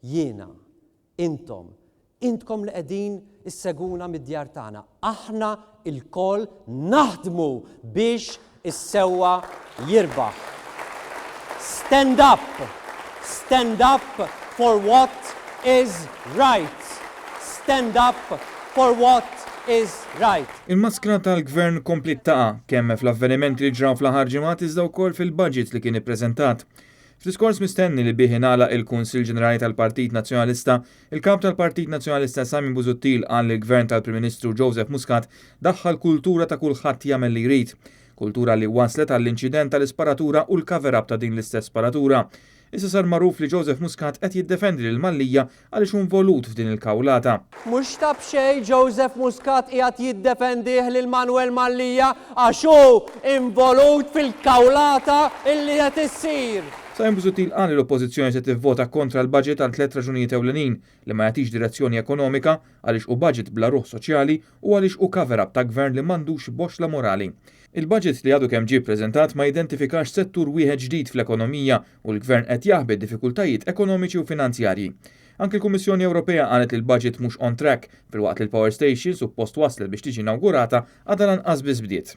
Jiena, intom, intkom li qegħdin issegwuna mid-djar tagħna, aħna lkoll naħdmu biex is-sewwa jirbaħ. Stand up! Stand up for what is right! Stand up for what is right! Il-maskra tal-Gvern kompliet taqa', kemm fl-avvenimenti li ġraw fl-aħħar ġimgħat iżda wkoll fil-budget li kien ippreżentat. F'diskors mistenni li bih ingħalaq il-Kunsill Ġenerali tal-Partit Nazzjonalista, il-Kap tal-Partit Nazzjonalista Simon Busuttil qal li l-Gvern tal-Prim Ministru Joseph Muscat daħħal kultura ta' kulħadd jagħmel li jrid. Kultura li waslet għall-inċident tal-isparatura u l-cover-up ta' din l-istess sparatura. Issa sar magħruf li Joseph Muscat qed jiddefendi lil Mallia għaliex hu involut f'din il-kawlata. Mhux ta' b'xejn Joseph Muscat qiegħed jiddefendih lil Manuel Mallia għax hu involut fil-kawlata illi qed issir. Simon Busuttil qal li l-Oppożizzjoni se tivvota kontra l-budget għal tlett raġunijiet ewlenin, li ma jagħtix direzzjoni ekonomika, għaliex hu budget bla ruħ soċjali u għaliex hu cover-up ta' gvern li m'għandux boxxla morali. Il-budget li għadu kemm ġie ppreżentat ma jidentifikax settur wieħed ġdid fl-ekonomija u l-Gvern qed jaħbi d-diffikultajiet ekonomiċi u finanzjarji. Anki l-Kummissjoni Ewropea qalet li l-budget mhux on track, filwaqt li l-power station suppost waslet biex tiġi inawgurata għadha lanqas biss bdiet.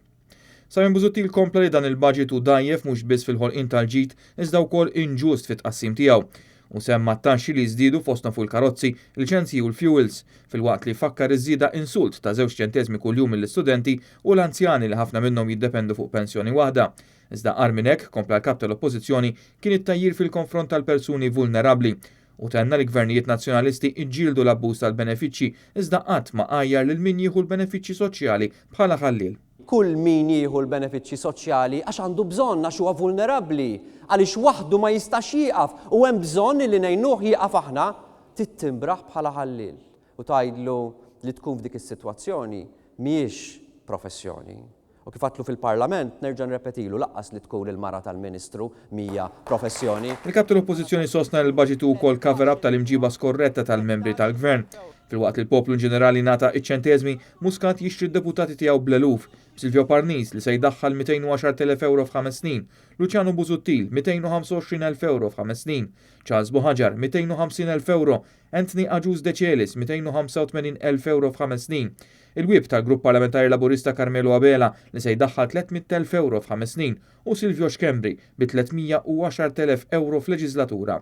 Simon Busuttil kompla li dan il-budget hu dgħajjef mhux biss fil-ħolqien tal-ġid iżda wkoll inġust fit-tqassim tiegħu. Hu semma t-taxxi li żdiedu fosthom fuq il-karozzi, liċenzji u l-fuels, filwaqt li fakkar iż-żieda insult ta' żewġ ċenteżmi kuljum mill-istudenti u l-anzjani li ħafna minnhom jiddependu fuq pensjoni waħda. Iżda agħar minn hekk, kompla l-Kap tal-Oppożizzjoni, kien it-tgħajjir fil-konfront tal-persuni vulnerabbli. Hu tenna li gvernijiet Nazzjonalisti ġġieldu l-abbuż tal-benefiċċji iżda qatt ma għajjar lil min jieħu l-benefiċċji soċjali bħala ħalliel. Kull min jieħu l-benefiċċji soċjali għax għandu bżonn, għax huwa vulnerabbli, għaliex waħdu ma jistax jieqaf u hemm bżonn illi ngħinuh jieqaf aħna, trid timbraħ bħala ħalliel u tgħidlu li tkun f'dik is-sitwazzjoni mhijiex professjoni. U kif għadtlu fil-Parlament, nerġa' nirrepetilu, lanqas li tkun il-mara tal-Ministru mhija professjoni. Il-Kap tal-Oppożizzjoni sostna li l-budget hu wkoll cover-up tal-imġiba skorretta tal-membri tal-Gvern. Filwaqt li l-poplu inġenerali ngħata iċ-ċenteżmi, Muscat jixtri d-deputati tiegħu bl-eluf, b'Silvio Parnis li se jdaħħal 210,000 ewro f'ħames snin, Luciano Busuttil 225,000 ewro f'ħames snin, Charles Buhagiar 250,000 ewro, Anthony Agius Decelis 285,000 ewro f'ħames snin, il-Whip tal-Grupp Parlamentari Laburista Carmelo Abela li se jdaħħal 300,000 ewro f'ħames snin u Silvio Schembri bi 310,000 ewro f'leġiżlatura.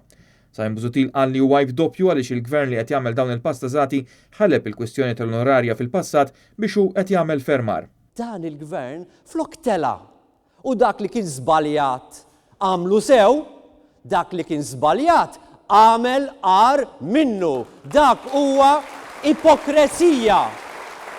Simon Busuttil qal li hu għajb doppju għaliex il-Gvern li qed jagħmel dawn il-pastażati ħaleb il-kwistjoni tal-onorarja fil-passat biex hu qed jagħmel fermar. Dan il-Gvern flok tela' u dak li kien żbaljat għamlu sew, dak li kien żbaljat għamel agħar minnu. Dak huwa ipokrezija!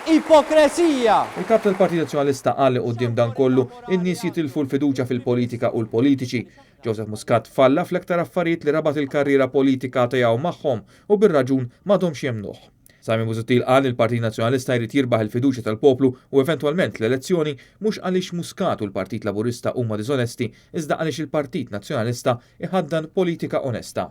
Ipokrezija! Il-Kap tal-Partit Nazzjonalista qal li quddiem dan kollu, in-nies jitilfu l-fiduċja fil-politika u l-politiċi. Joseph Muscat falla fl-aktar affarijiet li rabat il-karriera politika tiegħu magħhom u bir-raġun m'għadhomx jemmnuh. Simon Busuttil qal li l-Partit Nazzjonalista jrid jirbaħ il-fiduċja tal-poplu u eventwalment l-elezzjoni mhux għaliex Muscat u l-Partit Laburista huma diżonesti iżda għaliex il-Partit Nazzjonalista iħaddan politika onesta.